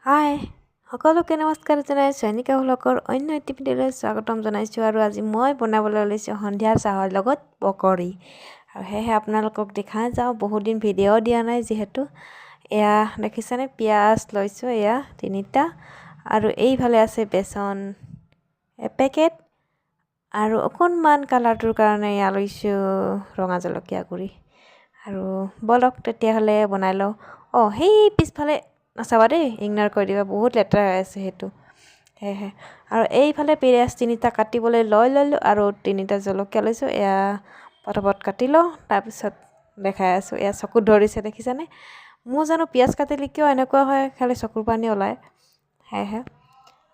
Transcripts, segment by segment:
হাই সকলোকে নমস্কাৰ জনাই চয়নিকা ভ্লগৰ অন্য এটি ভিডিঅ'লৈ স্বাগতম জনাইছোঁ। আৰু আজি মই বনাবলৈ লৈছোঁ সন্ধিয়াৰ চাহৰ লগত পকৰি, আৰু সেয়েহে আপোনালোকক দেখাই যাওঁ। বহুত দিন ভিডিঅ' দিয়া নাই যিহেতু। এয়া দেখিছেনে, পিঁয়াজ লৈছোঁ এয়া 3টা, আৰু এইফালে আছে বেচন এপেকেট, আৰু অকণমান কালাৰটোৰ কাৰণে এয়া লৈছোঁ ৰঙা জলকীয়া গুড়ি। আৰু ব'লক তেতিয়াহ'লে বনাই লওঁ। অঁ, সেই পিছফালে নাচাবা দেই, ইগন'ৰ কৰি দিবা, বহুত লেতেৰা হৈ আছে সেইটো। সেয়েহে আৰু এইফালে পিঁয়াজ 3টা কাটিবলৈ লৈ ল'লোঁ আৰু 3টা জলকীয়া লৈছোঁ। এয়া পটাপট কাটি লওঁ, তাৰপিছত দেখাই আছোঁ। এয়া চকুত ধৰিছে, দেখিছেনে? মোৰ জানো পিঁয়াজ কাটিলে কিয় এনেকুৱা হয়, খালি চকুৰ পানী ওলায়। সেয়েহে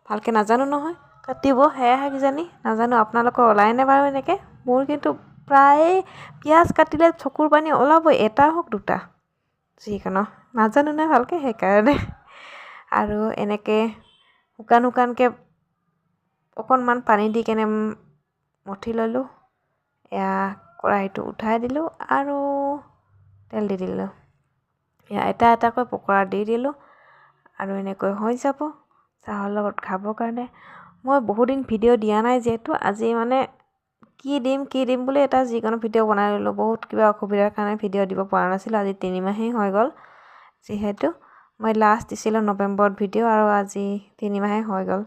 ভালকৈ নাজানো নহয় কাটিব, সেয়াহে কিজানি নাজানো। আপোনালোকৰ ওলায়নে বাৰু এনেকৈ? মোৰ কিন্তু প্ৰায়ে পিঁয়াজ কাটিলে চকুৰ পানী ওলাবই, এটা হওক দুটা, যিকোনো নাজানো নে ভালকৈ, সেইকাৰণে। আৰু এনেকৈ শুকান শুকানকৈ অকণমান পানী দি কেনে মঠি ল'লোঁ। এয়া কেৰাহীটো উঠাই দিলোঁ আৰু তেল দি দিলোঁ। এয়া এটা এটাকৈ পকৰা দি দিলোঁ আৰু এনেকৈ হৈ যাব চাহৰ লগত খাবৰ কাৰণে। মই বহুদিন ভিডিঅ' দিয়া নাই যিহেতু, আজি মানে কি দিম কি দিম বুলি এটা যিকোনো ভিডিঅ' বনাই ল'লোঁ। বহুত কিবা অসুবিধাৰ কাৰণে ভিডিঅ' দিব পৰা নাছিলোঁ। আজি 3 মাহেই হৈ গ'ল, যিহেতু মই লাষ্ট দিছিলোঁ নৱেম্বৰত ভিডিঅ' আৰু আজি 3 মাহেই হৈ গ'ল,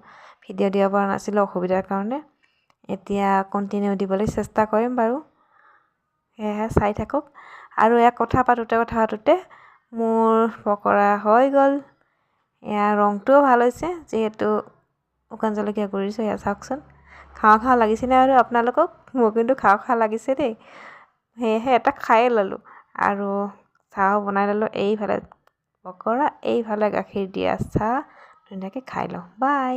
ভিডিঅ' দিব পৰা নাছিলোঁ অসুবিধাৰ কাৰণে। এতিয়া কণ্টিনিউ দিবলৈ চেষ্টা কৰিম বাৰু, সেয়েহে চাই থাকক। আৰু এয়া কথা পাতোঁতে কথা পাতোঁতে মোৰ পকৰা হৈ গ'ল। এয়া ৰংটোও ভাল হৈছে, যিহেতু শুকান জলকীয়া গুড়ি। এয়া চাওকচোন, খাওঁ খাওঁ লাগিছেনে আৰু আপোনালোকক? মোৰ কিন্তু খাওঁ খাওঁ লাগিছে দেই। সেয়েহে এটা খায়ে ল'লোঁ আৰু চাহো বনাই ল'লোঁ। এইফালে পকৰা, এইফালে গাখীৰ দিয়া চাহ, ধুনীয়াকৈ খাই লওঁ। বাই।